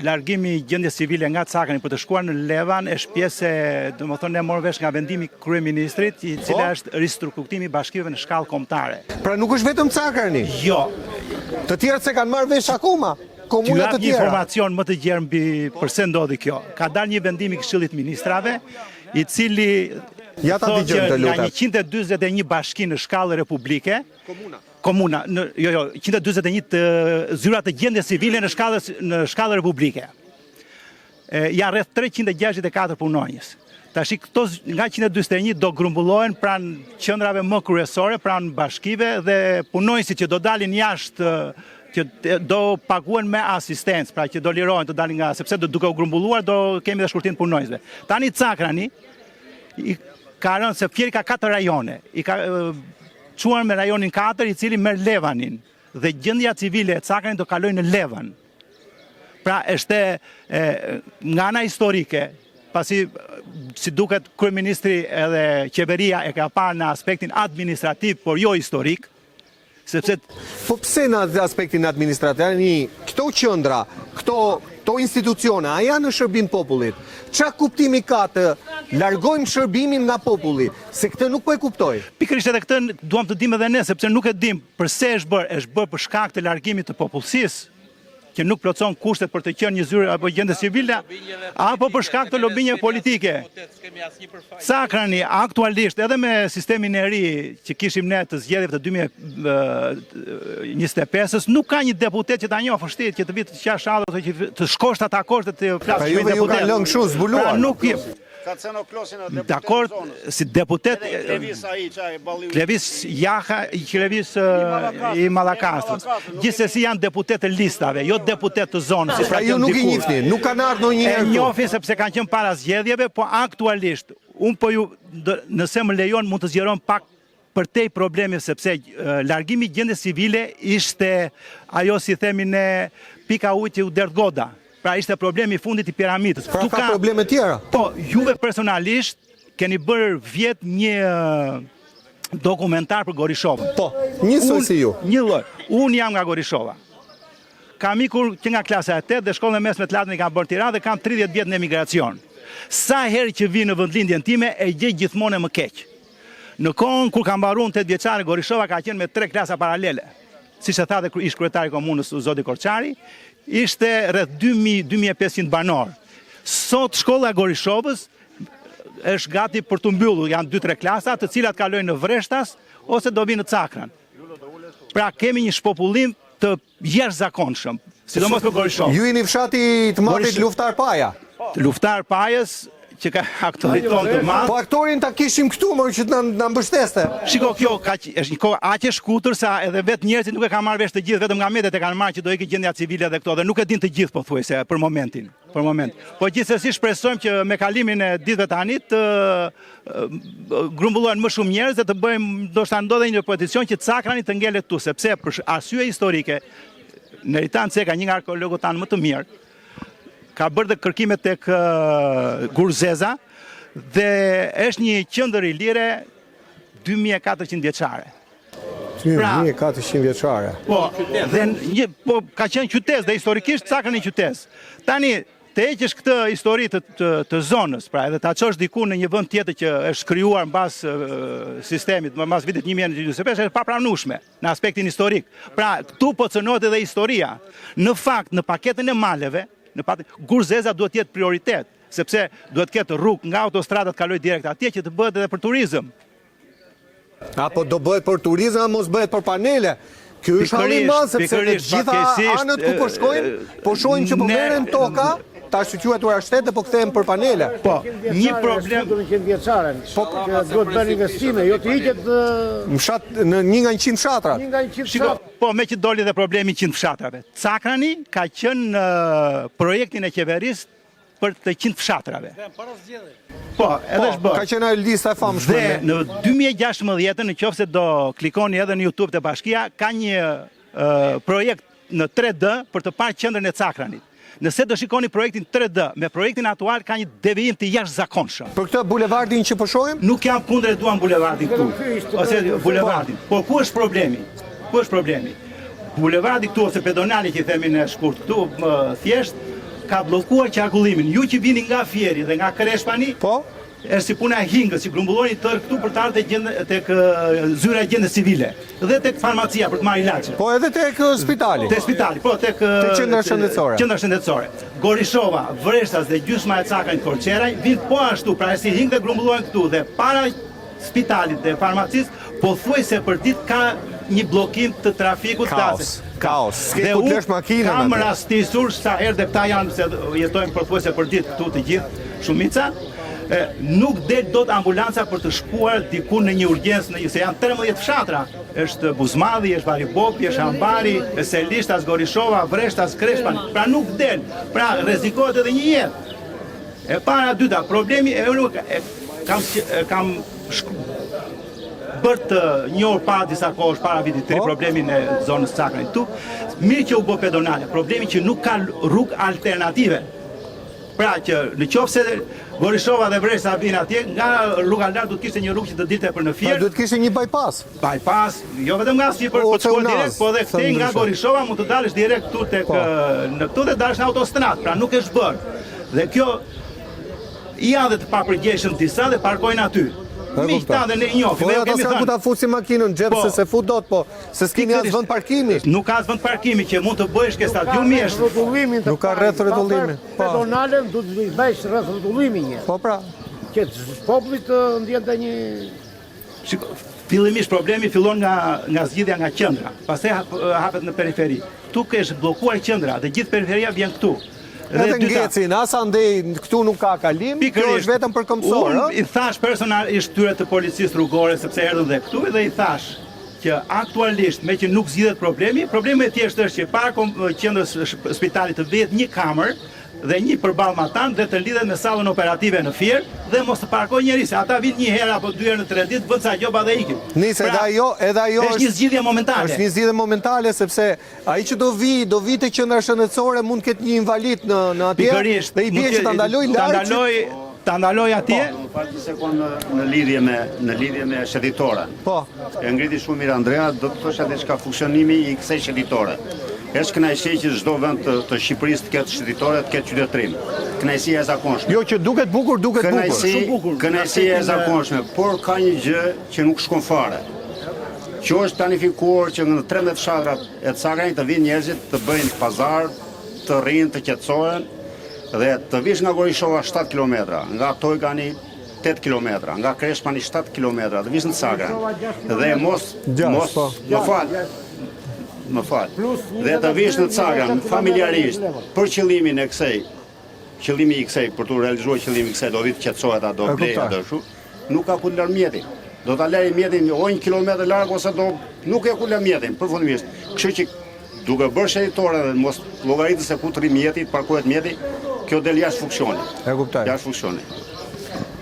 largimi i gjendjes civile nga Cakrani për të shkuar në Levan është pjesë e, domethënë ne morëm vesh nga vendimi i kryeministrit, i cili po. është ristruktimi i bashkive në shkallë kombëtare. Pra nuk është vetëm Cakrani? Jo. Të tjerët s'e kanë marrë vesh akoma? Komuna të tjera. Një informacion më të gjerë mbi përse ndodhi kjo. Ka dalë një vendim i Këshillit të Ministrave, i cili Ja ta dëgjojmë të lutem. Nga 141 bashki në shkallë republike, komuna. Komuna, në, jo, jo, 141 të zyra të gjendjes civile në shkallë në shkallë republike. E, janë rreth 364 punonjës. Tashi këto nga 141 do grumbullohen pranë qendrave më kryesore, pranë bashkive dhe punonjësit që do dalin jashtë që do paguhen me asistencë, pra që do lirohen të dalin nga, sepse do duke u grumbulluar do kemi dhe shkurtim të punonjësve. Tani Cakrani i ka rënë se Fieri ka katër rajone, i ka çuar me rajonin 4 i cili merr Levanin dhe gjendja civile e Cakranit do kalojë në Levan. Pra është e, nga ana historike, pasi si duket kryeministri edhe qeveria e ka parë në aspektin administrativ, por jo historik, sepse Po pse në aspektin administrativ, tani këto qendra, këto këto institucione, a janë në shërbim popullit? Ça kuptimi ka të largojmë shërbimin nga populli? Se këtë nuk po e kuptoj. Pikërisht edhe këtë duam të dimë edhe ne, sepse nuk e dimë përse është bërë, është bërë për shkak të largimit të popullsisë, që nuk plotëson kushtet për të qenë një zyrë apo gjendje civile, apo për shkak të lobingjeve politike. Cakrani aktualisht edhe me sistemin e ri që kishim ne të zgjedhjeve të 2025-ës, nuk ka një deputet që ta njohësh ti, që të vijë të qash ose që të shkosh ta takosh dhe të flasësh me deputet. Pra juve ju kanë lënë kështu zbuluar. Pra nuk Ka Ceno Klosin e deputet Dakord, si deputet Klevis ai ça e Balliu. Klevis Jaha, Klevis i Mallakastrës. Gjithsesi janë deputetë të listave, jo deputetë të zonës, si pra ju nuk i njihni, nuk kanë ardhur ndonjëherë këtu. E njohin sepse kanë qenë para zgjedhjeve, po aktualisht unë po ju nëse më lejon mund të zgjerohem pak përtej problemit sepse largimi i gjendjes civile ishte ajo si themi ne pika ujë që u derdh gota. Pra ishte problemi i fundit i piramidës. Pra ka probleme tjera. Po, juve personalisht keni bërë vjet një dokumentar për Gorishovën. Po, njësoj si ju. Një lloj. Unë jam nga Gorishova. Kam ikur që nga klasa e 8 dhe shkollën e mesme të lartë i kam bërë në Tiranë dhe kam 30 vjet në emigracion. Sa herë që vi në vendlindjen time e gjej gjithmonë e më keq. Në kohën kur kam mbaruar 8 vjeçare, Gorishova ka qenë me tre klasa paralele. Siç e tha dhe ish kryetari i komunës zoti Korçari, ishte rreth 2000 2500 banorë. Sot shkolla e Gorishovës është gati për t'u mbyllur, janë 2-3 klasa, të cilat kalojnë në Vreshtas ose do vinë në Cakran. Pra kemi një shpopullim të jashtëzakonshëm, sidomos për Gorishovën. Ju jeni fshati i të madhit Luftar Paja. Luftar Pajës që ka aktorit tonë të madh. Po aktorin ta kishim këtu, më që të na, na mbështeste. Shiko, kjo ka është një kohë aq e shkurtër sa edhe vetë njerëzit nuk e kanë marrë vesh të gjithë, vetëm nga mediat e kanë marrë që do ikë gjendja civile dhe këto dhe nuk e dinë të gjithë pothuajse për momentin, për moment. Po gjithsesi shpresojmë që me kalimin e ditëve tani të grumbullohen më shumë njerëz dhe të bëjmë ndoshta ndodhe një peticion që Cakrani të ngelet këtu, sepse për arsye historike Neritan Ceka, një nga arkeologët tanë më të mirë, ka bërë dhe kërkime tek Gurzeza dhe është një qendër ilire 2400 vjeçare. 2400 vjeçare. Po, dhe një po ka qenë qytezë dhe historikisht Cakrani qytezë. Tani Të heqësh këtë histori të, të, të zonës, pra edhe ta çosh diku në një vend tjetër që është krijuar mbas sistemit, mbas vitit 1925, është papranueshme në aspektin historik. Pra, këtu po cënohet edhe historia. Në fakt, në paketën e maleve, në pat... Gurzeza duhet të jetë prioritet, sepse duhet të ketë rrugë nga autostrada të kalojë direkt atje që të bëhet edhe për turizëm. Apo do bëhet për turizëm, a mos bëhet për panele? Ky është halli i madh sepse në gjitha anët ku po shkojmë, po shohim që po merren toka, të ashtuquajtura shtet dhe po kthehen për panele. Po, një problem do vjeçare. Po, që duhet bëhen investime, jo të hiqet në fshat në një nga 100 fshatrat. Një nga 100 fshatrat. Po, meqë doli dhe problemi i 100 fshatrave. Cakrani ka qenë në projektin e qeverisë për të 100 fshatrave. Para zgjedhjeve. Po, edhe po, është bërë. Ka qenë ajo lista e famshme. Dhe në 2016, në qoftë se do klikoni edhe në YouTube te bashkia, ka një projekt në 3D për të parë qendrën e Cakranit. Nëse do shikoni projektin 3D, me projektin aktual ka një devijim të jashtëzakonshëm. Për këtë bulevardin që po shohim? Nuk jam kundër e duam bulevardin këtu. Ose bulevardin. Po ku është problemi? Ku është problemi? Bulevardi këtu ose pedonali që i themi ne shkurt këtu, më thjesht, Ka bllokuar qarkullimin. Ju që vini nga Fieri dhe nga Kreshpani, Po? Është si puna e hingës që grumbulloni tërë këtu për të ardhur tek gjendë tek zyra e gjendjes civile dhe tek farmacia për të marrë ilaçe. Po edhe tek spitali. Te spitali, po tek Te qendra shëndetësore. Qendra shëndetësore. Gorishova, Vreshtas dhe gjysma e Cakranit Korçeraj vijnë po ashtu, pra si hingë dhe grumbullohen këtu dhe para spitalit dhe farmacisë pothuajse për ditë ka një bllokim të trafikut të Kaos, kaos. S'ke ku të lësh makinën Kam atje. rastisur sa herë dhe këta janë se jetojmë pothuajse për ditë këtu të gjithë, shumica, e, nuk del dot ambulanca për të shkuar diku në një urgjencë, në, se janë 13 fshatra. Është Buzmadhi, është Varibopi, është Ambari, është Selishtas, Gorishova, Vreshtas, Kreshpan. Pra nuk del. Pra rrezikohet edhe një jetë. E para, dyta, problemi e unë e, kam e, kam shk- bërë të njohur para disa kohësh, para vitit të ri, Po. problemin e zonës Cakranit këtu. Mirë që u bë pedonale, problemi që nuk ka rrugë alternative. Pra që në qoftë se Gorishova dhe Vreshta vinë atje, nga rruga lart do të kishte një rrugë që të dilte për në Pra Fier, duhet kishte një bypass. bypass, jo vetëm nga sipër, O, po të shkuar Unaz, direkt, po edhe thënë këtej nga ndryshe. Gorishova mund të dalësh direkt këtu tek Po. në këtu dhe dalësh në autostradë, pra nuk është bërë. Dhe kjo janë dhe të papërgjegjshëm disa dhe parkojnë aty. E Miq kuptoj. ta dhe ne i njohim, Po ne ju ata kemi s'kan ku thënë. ta fusin makinën në xhep Po. se se fut dot, po se s'keni as Pikërisht. vend parkimi. Nuk ka as vend parkimi që mund të bësh ke stadiumi është Rrotullimin të Nuk ka parin, rreth rrotullimin, pa po. bërë Pedonalen duhet të bësh rreth rrotullimin një. Po pra. Që të- populli të ndjente një Shiko, fillimisht problemi fillon nga nga zgjidhja nga qendra, pastaj hap, hapet në periferi. Këtu ke është bllokuar qendra dhe gjithë periferia vjen këtu. Dhe Edhe dyta, ngecin, as andej këtu nuk ka kalim, kjo është vetëm për këmbësor, Unë ë? i thash personalisht tyre të policisë rrugore sepse erdhën dhe këtu dhe i thash që aktualisht me që nuk zgjidhet problemi, problemi e thjeshtë është që para kom- qendrës sh- spitalit të vihet një kamerë dhe një përballë matan dhe të lidhet me sallën operative në Fier dhe mos të parkojë njeri se ata vinë një herë apo dy herë në tre ditë, bën ca gjoba dhe ikin. Nëse edhe ajo, edhe ajo Pra, është një zgjidhje momentale. Është një zgjidhje momentale sepse ai që do vi, do vi te qendra shëndetësore mund të ketë një invalid në në atje Pikërisht. dhe i bie mund që ta ndaloj Ta larg. që- ndaloj, ta ndaloj atje. Më fal një sekondë në, në lidhje me në lidhje me shëtitoren. Po. E ngriti shumë mirë Andrea, do të thosha diçka funksionimi i kësaj shëtitore. Është kënaqësi që çdo vend të, të Shqipërisë të ketë shëtitore, të ketë qytetërim. Kënaqësi e zakonshme. Jo që duket bukur, duket bukur. Kënaqësi, Shumë bukur. kënaqësi e zakonshme, por ka një gjë që nuk shkon fare. Që është planifikuar që në 13 fshatrat e Cakranit të vinë njerëzit të bëjnë pazar, të rrinë, të qetësohen dhe të vish nga Gorishova 7 kilometra, nga Tojkani 8 kilometra, nga Kreshpani 7 kilometra, të vish në Cakran dhe mos Gjashtë, mos po. më fal, më fal. Plus Dhe të vish në 23 Cakran familjarisht kilometra. për qëllimin e kësaj qëllimi i kësaj për të realizuar qëllimi i kësaj do vi të qetësohet a do E blej a kuptoj. do kështu, nuk ka ku të lërë mjetin. Do ta lërë mjetin o një kilometër larg ose do nuk e ku lë mjetin përfundimisht. Kështu që duke bërë shëtitore dhe mos llogaritë se ku të rri mjeti, të parkohet mjeti, kjo del jashtë funksionit. E kuptoj. Jashtë funksionit.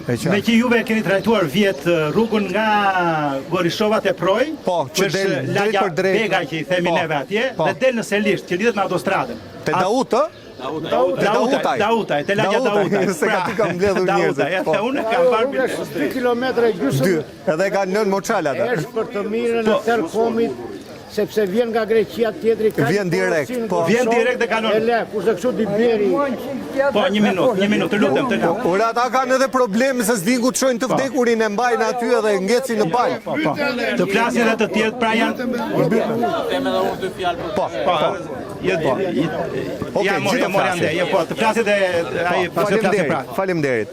E Me qartë. që juve keni trajtuar vjet rrugën nga Gorishova te Proj, Po, ku që është del drejt lagja për drejt. Bega që i themi Po, neve atje, po. dhe del në Selisht, që lidhet me autostradën. Te Daut, ë? Dautaj, Te Dautaj. Dautaj, te lagja Dautaj. Se ka ty kam mbledhur njerëzit. Dautaj, Po. edhe unë kam Ajo parë rrugë është 2 kilometra e gjysmë. Dy. Edhe ka nën moçal ata. Është për të mirën Po. e tërë komit, sepse vjen nga Greqia tjetri ka Vjen një direkt, porosi në po. Vjen Kosovë, direkt dhe kalon. E le, kurse kështu di bleri. Po, një minutë, një minutë, të lutem, të lutem. Ora ata kanë edhe problem se s'din ku të çojnë të vdekurin e mbajnë aty edhe ngecin në bal. Po, po. Të flasin edhe të tjerë, pra janë Po. Po, jo, po. Okej, Ja, mori, gjithë mori flasin. ande, jo, po, të flasin dhe ai pastaj flasin Faleminderit. pra. Faleminderit.